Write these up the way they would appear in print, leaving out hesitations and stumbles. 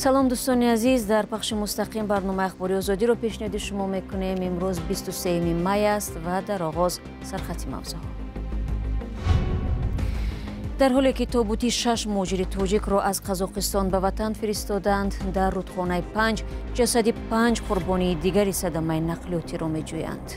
Салом, дӯстони азиз. Дар пахши мустақим барномаи Ахбори Озодиро пешниҳоди шумо мекунем. Имрӯз 23 май аст ва дар оғоз сархати мавзӯъҳо. Дар ҳоле ки тобути 6 муҳоҷири тоҷикро аз Қазоқистон ба ватан фиристоданд, дар рудхонаи Панҷ ҷасади 5 қурбонии дигари садамаи нақлиётиро меҷӯянд.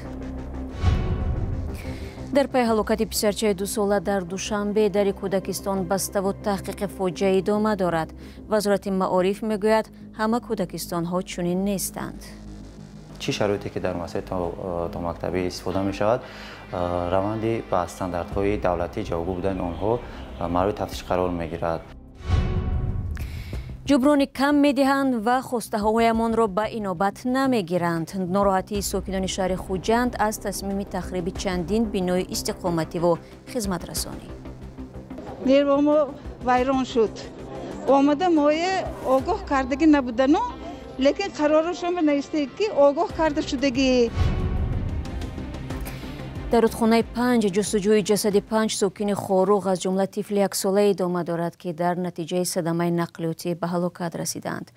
Дар пай ҳалокати писарчаи 2-сола дар Душанбе дари кӯдакистон баставу таҳқиқи фоҷиа идома дорад. Вазорати маориф мегӯяд, ҳама кӯдакистонҳо чунин нестанд. Чӣ шароите ки дар муассисаи томактабӣ истифода мешавад, раванди ба стандартҳои давлатӣ ҷавобгӯ будани онҳо мавриди тафтиш қарор мегирад. Ҷуброни кам медиҳанд ва хостаҳоямонро ба инобат намегиранд. Нороҳатии сокинони шаҳри Хуҷанд аз тасмими тахриби чандин бинои истиқомативу хизматрасонӣ. Нервомо вайрон шуд. Омада моя огоҳ кардагӣ набудану, лекин қарорашон навиштагӣ, ки огоҳ карда шудагӣ. Дар рудхонаи Панҷ ҷустуҷӯи ҷасади 5 сокини Хоруғ, аз ҷумла тифли 1-сола, идома дорад, ки дар натиҷаи садамаи нақлиётӣ ба ҳалокат расиданд.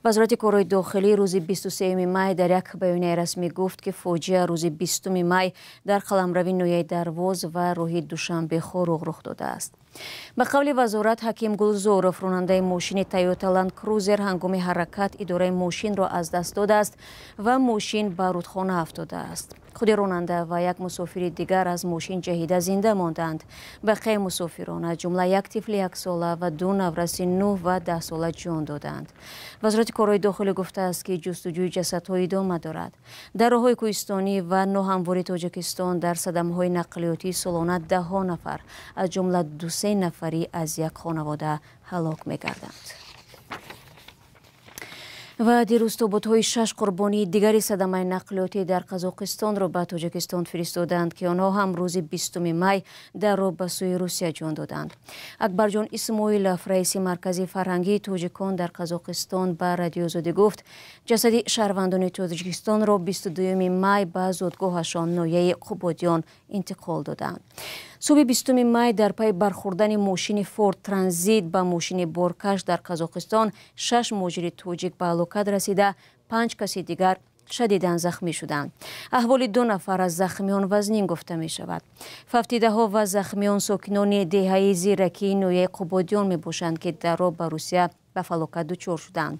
Вазорати корҳои дохилӣ рӯзи 23 май дар як баёнияи расмӣ гуфт, ки фоҷиа рӯзи 20 май дар қаламрави ноҳияи Дарвоз ва роҳи Душанбе Хоруғ рух додааст. Ба қавли вазорат, Ҳаким Гулзоров, ронандаи мошини Тойота Ланд Крузер, ҳангоми ҳаракат идораи мошинро аз даст додааст ва мошин ба рудхона афтодааст. Худи ронанда ва як мусофири дигар аз мошин ҷаҳида зинда монданд. Бақияи мусофирон, аз ҷумла як тифли 1-сола ва 2 навраси 9 ва 10-сола, ҷон доданд. Вазорати корҳои дохилӣ гуфтааст, ки ҷустуҷӯи ҷасадҳо идома дорад. Дар роҳҳои кӯҳистонӣ ва ноҳамвори Тоҷикистон дар садамаҳои нақлиётии солона даҳҳо нафар, аз ҷумла 2-3 нафарӣ аз як хонавода, ҳалок мегарданд. Ва дирӯз тобутҳои 6 қурбонии дигари садамаи нақлиётӣ дар Қазоқистонро ба Тоҷикистон фиристоданд, ки онҳо ҳам рӯзи 20 май дар роҳ ба сӯи Русия ҷон доданд. Акбарҷон Исмоилов, раиси маркази фарҳангии тоҷикон дар Қазоқистон, ба Радиои Озодӣ гуфт, ҷасади шаҳрвандони Тоҷикистонро 22 май ба зодгоҳашон, ноҳияи Қубодиён, интиқол доданд. Субҳи 20 май дар пайи бархӯрдани мошини Форд Транзит ба мошини боркаш дар Қазоқистон 6 муҳоҷири тоҷик ба ҳалокат расида, 5 каси дигар шадидан захмӣ шуданд. Аҳволи 2 нафар аз захмиён вазнин гуфта мешавад. Фавтидаҳо ва захмиён сокинони деҳаи Зиракии ноҳияи Қубодиён мебошанд, ки дар роҳ ба Русия ба фалокат дучор шуданд.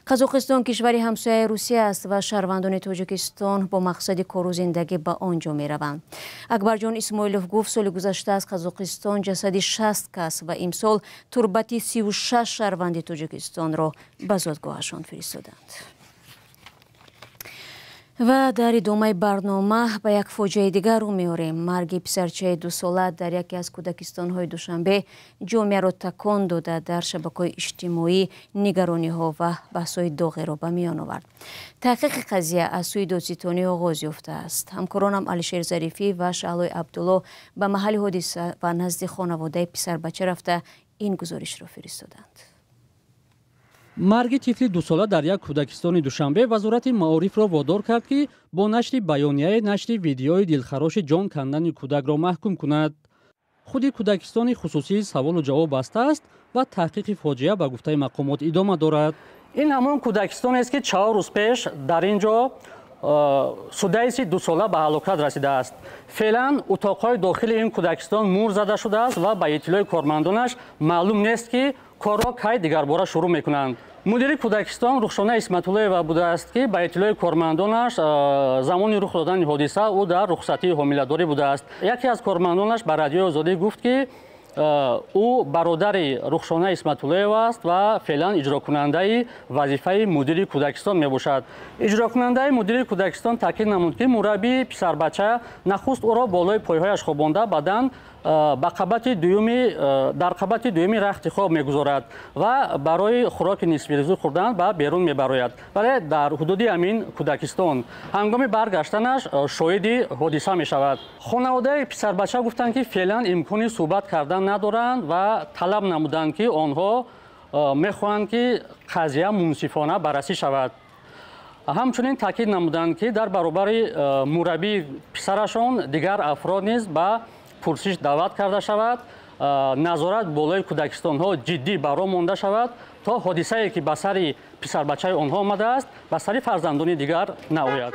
Қазоқистон кишвари ҳамсояи Русия аст ва шаҳрвандони Тоҷикистон бо мақсади кору зиндагӣ ба он ҷо мераванд. Акбарҷон Исмоилов гуфт, соли гузашта аз Қазоқистон ҷасади 60 кас ва имсол турбати 36 шаҳрванди Тоҷикистонро ба зодгоҳашон фиристоданд. Ва дар идомаи барнома ба як фоҷиаи дигар рӯ меорем. Марги писарчаи 2-сола дар яке аз кӯдакистонҳои Душанбе ҷомеаро такон дода, дар шабакаҳои иҷтимоӣ нигарониҳо ва баҳсҳои доғеро ба миён овард. Таҳқиқи қазия аз сӯи додситонӣ оғоз ёфтааст. Ҳамкоронам Алишер Зарифӣ ва Шаҳлои Абдулло ба маҳалли ҳодиса ва назди хонаводаи писарбача рафта, ин гузоришро фиристоданд. Марги тифли 2-сола дар як кӯдакистони Душанбе вазорати маорифро водор кард, ки бо нашри баёнияе нашри видеои дилхароши ҷон кандани кӯдакро маҳкум кунад. Худи кӯдакистони хусусии саволу ҷавоб баста аст ва таҳқиқи фоҷиа, ба гуфтаи мақомот, идома дорад. Ин ҳамон кӯдакистонест, ки 4 рӯз пеш дар ин ҷо судаиси 2-сола ба ҳалокат расидааст. Феълан утоқҳои дохили ин кӯдакистон мур зада шудааст ва ба иттилои кормандонаш маълум нест, ки корро кай дигарбора шурӯъ мекунанд. Мудири кӯдакистон Рухшона Исматуллоева будааст, ки ба иттилои кормандонаш замони рух додани ҳодиса ӯ дар рухсатии ҳомиладорӣ будааст. Яке аз кормандонаш ба Радиои Озодӣ гуфт, ки ӯ бародари Рухшона Исматуллоева аст ва феълан иҷрокунандаи вазифаи мудири кӯдакистон мебошад. Иҷрокунандаи мудири кӯдакистон таъкид намуд, ки мураббии писарбача нахуст ӯро болои пойҳояш хобонда, баъдан ба қабати дуюми дар қабати дуюми рахти хоб мегузорад ва барои хӯроки нисфирӯзӣ хӯрдан ба берун мебарояд. Вале дар ҳудуди ҳамин кӯдакистон ҳангоми баргаштанаш шоҳиди ҳодиса мешавад. Хонаводаи писарбача гуфтанд, ки феълан имкони суҳбат кардан надоранд ва талаб намуданд, ки онҳо мехоҳанд, ки қазия мунсифона баррасӣ шавад. Ҳамчунин таъкид намуданд, ки дар баробари мураббии писарашон дигар афрод низ ба пурсиш даъват карда шавад. Назорат болои кӯдакистонҳо ҷиддӣ ба роҳ монда шавад, то ҳодисае ки ба сари писарбачаи онҳо омадааст, ба сари фарзандони дигар наояд.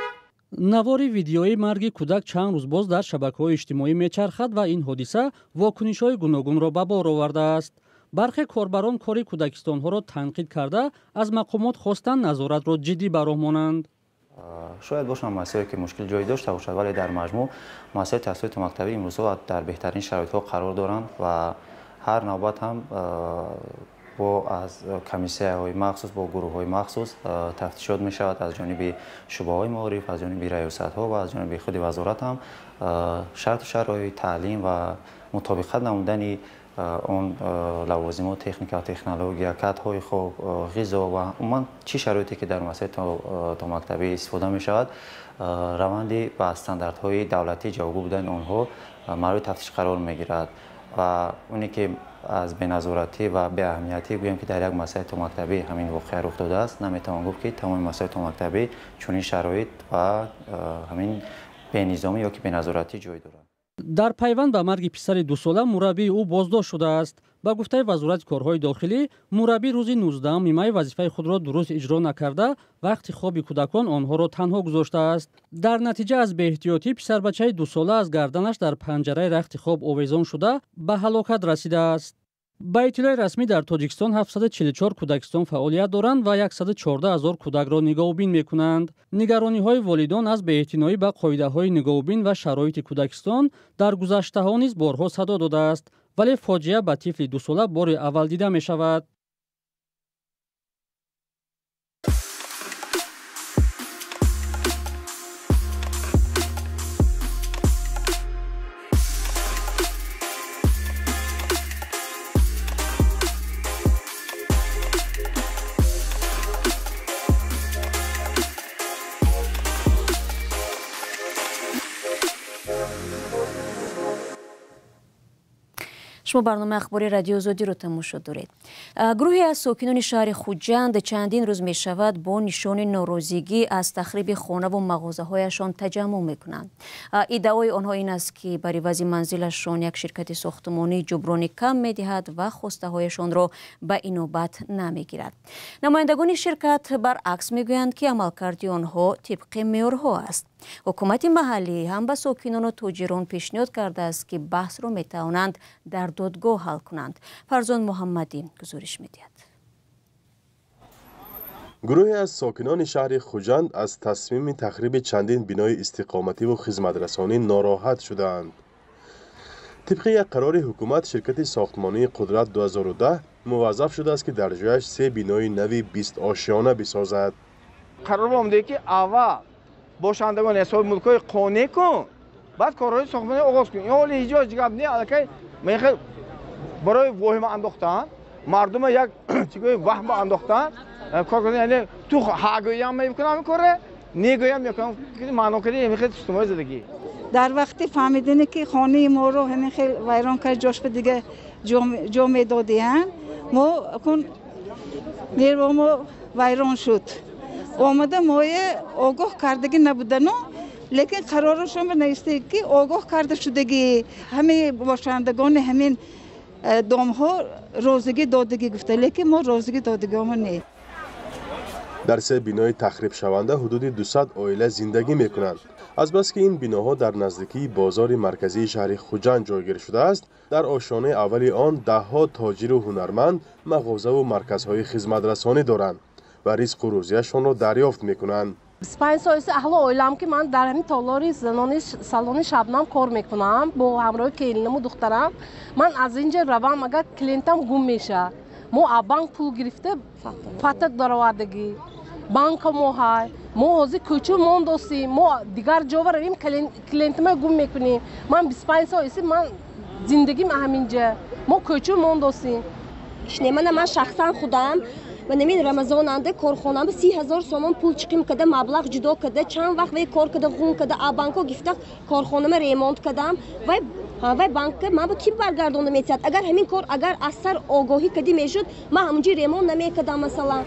Навори видеои марги кӯдак чанд рӯз боз дар шабакаҳои иҷтимоӣ мечархад ва ин ҳодиса вокунишҳои гуногунро ба бор овардааст. Бархе корбарон кори кӯдакистонҳоро танқид карда, аз мақомот хостанд назоратро ҷиддӣ ба роҳ монанд. Шояд бошанд муассисаҳое ки мушкил ҷой дошта бошад, вале дар маҷмӯъ муассисаҳои таҳсилоти томактабӣ имрӯзҳо дар беҳтарин шароитҳо қарор доранд ва ҳар навбат ҳам бо аз комиссияҳои махсус, бо гурӯҳҳои махсус тафтишот мешавад аз ҷониби шӯъбаҳои маориф, аз ҷониби раёсатҳо ва аз ҷониби худи вазорат ҳам шарту шароити таълим ва мутобиқат намудани он лавозимот, техника ва технология, кадҳои хоб, ғизо ва умуман чӣ шароите ки дар муассисаи томактабӣ истифода мешавад, раванди ба стандартҳои давлатӣ ҷавобгӯ будани онҳо мавриди тафтиш қарор мегирад ва оне ки аз беназоратӣ ва беаҳамиятӣ гӯем ки дар як муассисаи томактабӣ ҳамин воқеа рух додааст, наметавон гуфт ки тамоми муассисаҳои томактабӣ чунин шароит ва ҳамин бенизомӣ ё ки беназоратӣ ҷой дорад. Дар пайванд ба марги писари дусола мураббии ӯ боздошт шудааст. Ба гуфтаи вазорати корҳои дохилӣ, мураббӣ рӯзи 19 май вазифаи худро дуруст иҷро накарда, вақти хоби кӯдакон онҳоро танҳо гузоштааст. Дар натиҷа аз беэҳтиётӣ писарбачаи дусола аз гарданаш дар панҷараи рахти хоб овезон шуда, ба ҳалокат расидааст. Ба иттилои расмӣ дар Тоҷикистон 744 кӯдакистон фаъолият доранд ва 114 ҳазор кӯдакро нигоҳубин мекунанд. Нигарониҳои волидон аз беэътиноӣ ба қоидаҳои нигоҳубин ва шароити кӯдакистон дар гузаштаҳо низ борҳо садо додааст, вале фоҷиа ба тифли дусола бори аввал дида мешавад. Шумо барномаи ахбори Радио Озодиро тамошо доред. Гурӯҳе аз сокинони шаҳри Хуҷанд чандин рӯз мешавад бо нишони норозигӣ аз тахриби хонаву мағозаҳояшон таҷаммуъ мекунанд. Иддаои онҳо ин аст ки бар ивази манзилашон як ширкати сохтмонӣ ҷуброни кам медиҳад ва хостаҳояшонро ба инобат намегирад. Намояндагони ширкат баръакс мегӯянд ки амалкарди онҳо тибқи меъёрҳо аст. Ҳукумати маҳаллӣ ҳам ба сокинону тоҷирон пешниҳод кардааст ки баҳсро метавонанд дар додгоҳ ҳал кунанд. Фарзон Муҳаммадӣ гузориш медиҳад. Гурӯҳе аз сокинони шаҳри Хуҷанд аз тасмими тахриби чандин бинои истиқомативу хизматрасонӣ нороҳат шудаанд. Тибқи як қарори ҳукумат, ширкати сохтмонии Қудрат 2010 муваззаф шудааст ки дар ҷояш се бинои нави 20 ошёна бисозад. Қарор омадае ки аввал бошандагон ҳисоби мулкҳои қонеъ кун, баъд корҳои сохтмонӣ оғоз кун. Ин ҳоли ҳеҷ гап не, аллакай мехел барои воҳима андохтан, мардума як чигои ваҳма андохтан, кор кардан, яъне ту ҳагӯям мекунам коре, негӯям мекунам, маъно кардӣ мехел системаи зиндагӣ. Дар вақти фаҳмидане ки хонаи моро ҳамин хел вайрон кард, ҷош ба дига ҷо медодиҳанд, мо кун нерво мо вайрон шуд. Омада моя огоҳ кардагӣ набудану, лекин қарорашон нависта ки огоҳ карда шудагӣ ҳамаи бошандагони ҳамин домҳо розигӣ додагӣ гуфта, лекин мо розигӣ додагиҳомо не. Дар се бинои тахрибшаванда ҳудуди 200 оила зиндагӣ мекунанд. Азбаски ин биноҳо дар наздикии бозори марказии шаҳри Хуҷанд ҷойгир шудааст, дар ошёнаи аввали он даҳҳо тоҷиру ҳунарманд мағозаву марказҳои хизматрасонӣ доранд ва ризқу рӯзияшонро дарёфт мекунанд. 25 соли аҳлу оилам ки ман дар ҳамин толори занони салони Шабнам кор мекунам бо ҳамроҳи келинаму духтарам. Ман аз инҷа равам, агар клиентам гум мешавад. Мо аз банк пул гирифта фата даровардагӣ. Банка мо ҳай. Мо ҳозир кӯчу мондосем, мо дигар ҷо равем, клиентама гум мекунем. Ман 25 сол иси ман зиндагим ҳаминҷа. Мо кӯчу мондосем. Мана ман шахсан худам ва намин Рамазон анде корхонам 30,000 сомон пул чиқим када, маблағ ҷудо када, чанд вақт вай кор када, ғун када, а банко гифта корхонама ремонт кадам. Вай банка ман ба ки баргардонда метиҳад? Агар ҳамин кор агар аз сар огоҳӣ кадӣ мешуд, ман ҳамунҷи ремонт намекардам масалан.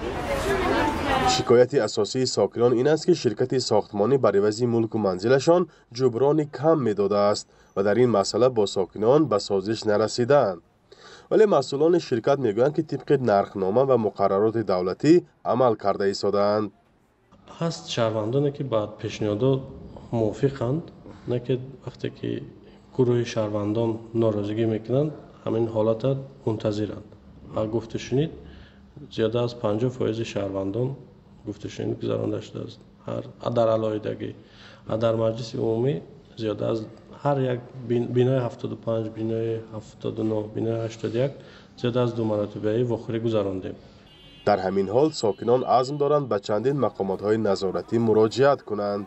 Шикояти асосии сокинон ин аст ки ширкати сохтмонӣ бар ивази мулку манзилашон ҷуброни кам медодааст ва дар ин масъала бо сокинон ба созиш нарасидаанд. Вале масъулони ширкат мегӯянд, ки тибқи нархнома ва муқаррароти давлатӣ амал карда истодаанд. Ҳаст шаҳрвандоне, ки ба пешниҳодот мувофиқанд, не ки вақте ки гурӯҳи шаҳрвандон норозигӣ мекунанд, ҳамин ҳолата мунтазиранд. Ва гуфтушунид зиёда аз 50% шаҳрвандон гуфтушунид гузаронда шудааст. Дар алоҳидагӣ ва дар маҷлиси умумӣ зиёда аз ҳар як бинои 75, бинои 79, бинои 81 зиёда аз 2 маротибаи вохӯрӣ гузарондем. Дар ҳамин ҳол сокинон азм доранд ба чандин мақомотҳои назоратӣ муроҷиат кунанд.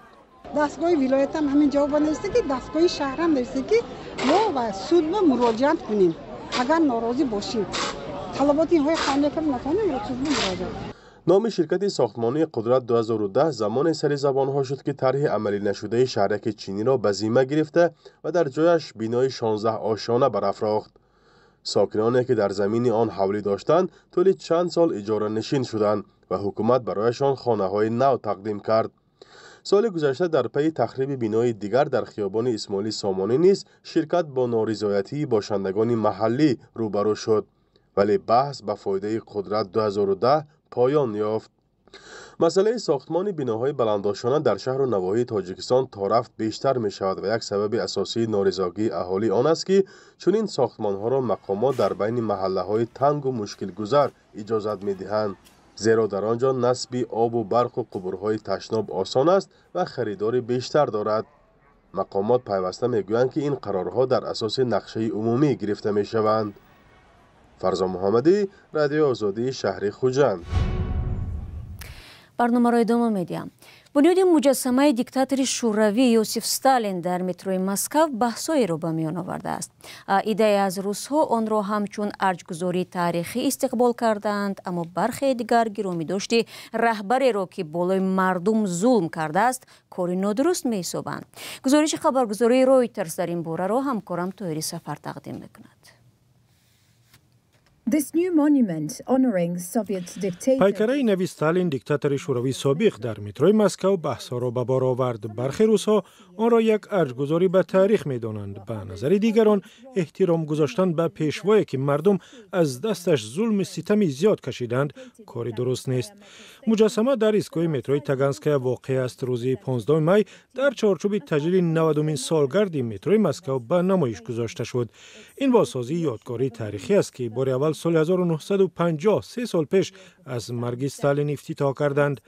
Дастгоҳи вилоятам ҳамин ҷавоба нависте, ки дастгоҳи шаҳрам нависте, ки мо ба суд муроҷиат кунем, агар норозӣ бошем. Талаботи инҳои қонунӣ натавонем, суд муроҷиат. Номи ширкати сохтмонии Қудрат 2010 замоне сари забонҳо шуд, ки тарҳи амалӣ нашудаи шаҳраки чиниро ба зимма гирифта ва дар ҷояш бинои 16 ошёна барафрохт. Сокиноне, ки дар замини он ҳавлӣ доштанд, тӯли чанд сол иҷоранишин шуданд ва ҳукумат барояшон хонаҳои нав тақдим кард. Соли гузашта дар пайи тахриби бинои дигар дар хиёбони Исмоили Сомонӣ низ ширкат бо норизоятии бошандагони маҳаллӣ рӯбарӯ шуд, вале баҳс ба фоидаи Қудрат 2010 поён ёфт. Масъалаи сохтмони биноҳои баландошёна дар шаҳру навоҳии Тоҷикистон то рафт бештар мешавад ва як сабаби асосии норизогии аҳолӣ он аст, ки чунин сохтмонҳоро мақомот дар байни маҳаллаҳои тангу мушкилгузар иҷозат медиҳанд, зеро дар он ҷо насби обу барқу қубурҳои ташноб осон аст ва харидори бештар дорад. Мақомот пайваста мегӯянд, ки ин қарорҳо дар асоси нақшаи умумӣ гирифта мешаванд. Фарзон Муҳаммадӣ, Радиои Озодии шаҳри Хуҷанд. Барномаро идома медиҳам. Бунёди муҷассамаи диктатори шӯравӣ Иосиф Сталин дар метрои Москав баҳсҳоеро ба миён овардааст. Идае аз русҳо онро ҳамчун арҷгузории таърихӣ истиқбол кардаанд, аммо бархе дигар гиромӣ дошти раҳбареро, ки болои мардум зулм кардааст, кори нодуруст меҳисобанд. Гузориши хабаргузории Ройтерс дар ин бораро ҳамкорам Тоҳири Сафар тақдим мекунад. Пайкараи нави Сталин, диктатори шӯравии собиқ, дар метрои Москав баҳсҳоро ба бор овард. Бархе рӯзҳо онро як арҷгузорӣ ба таърих медонанд. Ба назари дигарон, эҳтиром гузоштан ба пешвое, ки мардум аз дасташ зулми ситами зиёд кашиданд, кори дуруст нест. Муҷассама дар истгоҳи метрои Таганская воқеъ аст. Рӯзи 15 май дар чорчӯби таҷлили 90-умин солгарди метрои Москав ба намоиш гузошта шуд. Ин бозсозии ёдгории таърихӣ аст, ки бори аввал соли 1950, 3 сол пеш аз марги Сталин, ифтитоҳ карданд.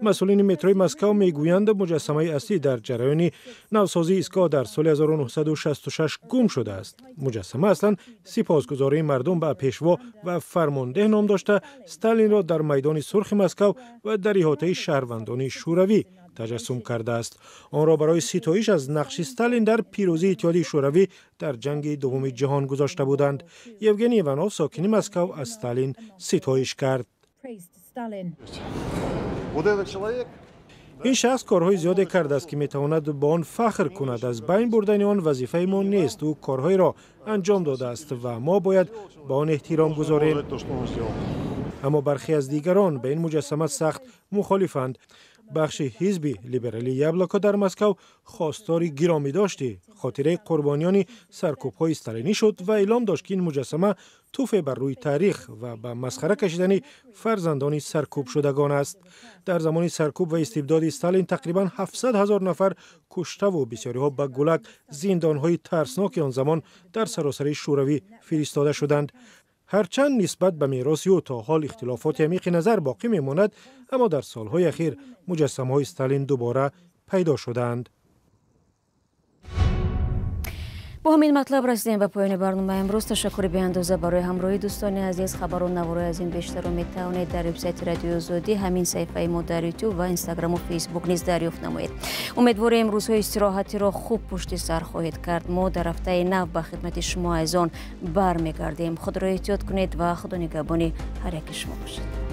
Масъулини метрои Москав мегӯянд, муҷассамаи аслӣ дар ҷараёни навсозии истгоҳ дар соли 1966 гум шудааст. Муҷассама аслан «Сипосгузории мардум ба пешво ва фармондеҳ» ном дошта, Сталинро дар майдони Сурхи Москав ва дар иҳотаи шаҳрвандони шӯравӣ таҷассум кардааст. Онро барои ситоиш аз нақши Сталин дар пирӯзии Иттиҳоди Шӯравӣ дар ҷанги дуввуми ҷаҳон гузошта буданд. Евгений Иванов, сокини Москав, аз Сталин ситоиш кард. Ин шахс корҳои зиёде кардааст, ки метавонад ба он фахр кунад. Аз байн бурдани он вазифаи мо нест. Ӯ корҳоеро анҷом додааст ва мо бояд ба он эҳтиром гузорем. Аммо бархе аз дигарон ба ин муҷассама сахт мухолифанд. Бахши ҳизби либералии Яблоко дар Москав хостори гиромӣ дошти хотираи қурбониёни саркӯбҳои сталинӣ шуд ва эълом дошт, ки ин муҷассама туфе бар рӯи таърих ва ба масхара кашидани фарзандони саркӯбшудагон аст. Дар замони саркӯб ва истибдоди Сталин тақрибан 700 ҳазор нафар куштаву бисёриҳо ба ГУЛАГ, зиндонҳои тарсноки он замон дар саросари Шӯравӣ, фиристода шуданд. Ҳарчанд нисбат ба мероси ӯ то ҳол ихтилофоти амиқи назар боқӣ мемонад, аммо дар солҳои ахир муҷассамаҳои Сталин дубора пайдо шудаанд. Бо ҳамин матлаб расидем ба поёни барномаи имрӯз. Ташаккури беандоза барои ҳамроҳӣ, дӯстони азиз. Хабару наворҳои аз ин бештарро метавонед дар вебсайти Радиои Озодӣ, ҳамин саҳифаи мо дар Ютуб ва Инстаграму Фейсбук низ дарёфт намоед. Умедворем, рӯзҳои истироҳатиро хуб пушти сар хоҳед кард. Мо дар ҳафтаи нав ба хидмати шумо азизон бармегардем. Худро эҳтиёт кунед ва Худо нигаҳбони ҳар яки шумо бошад.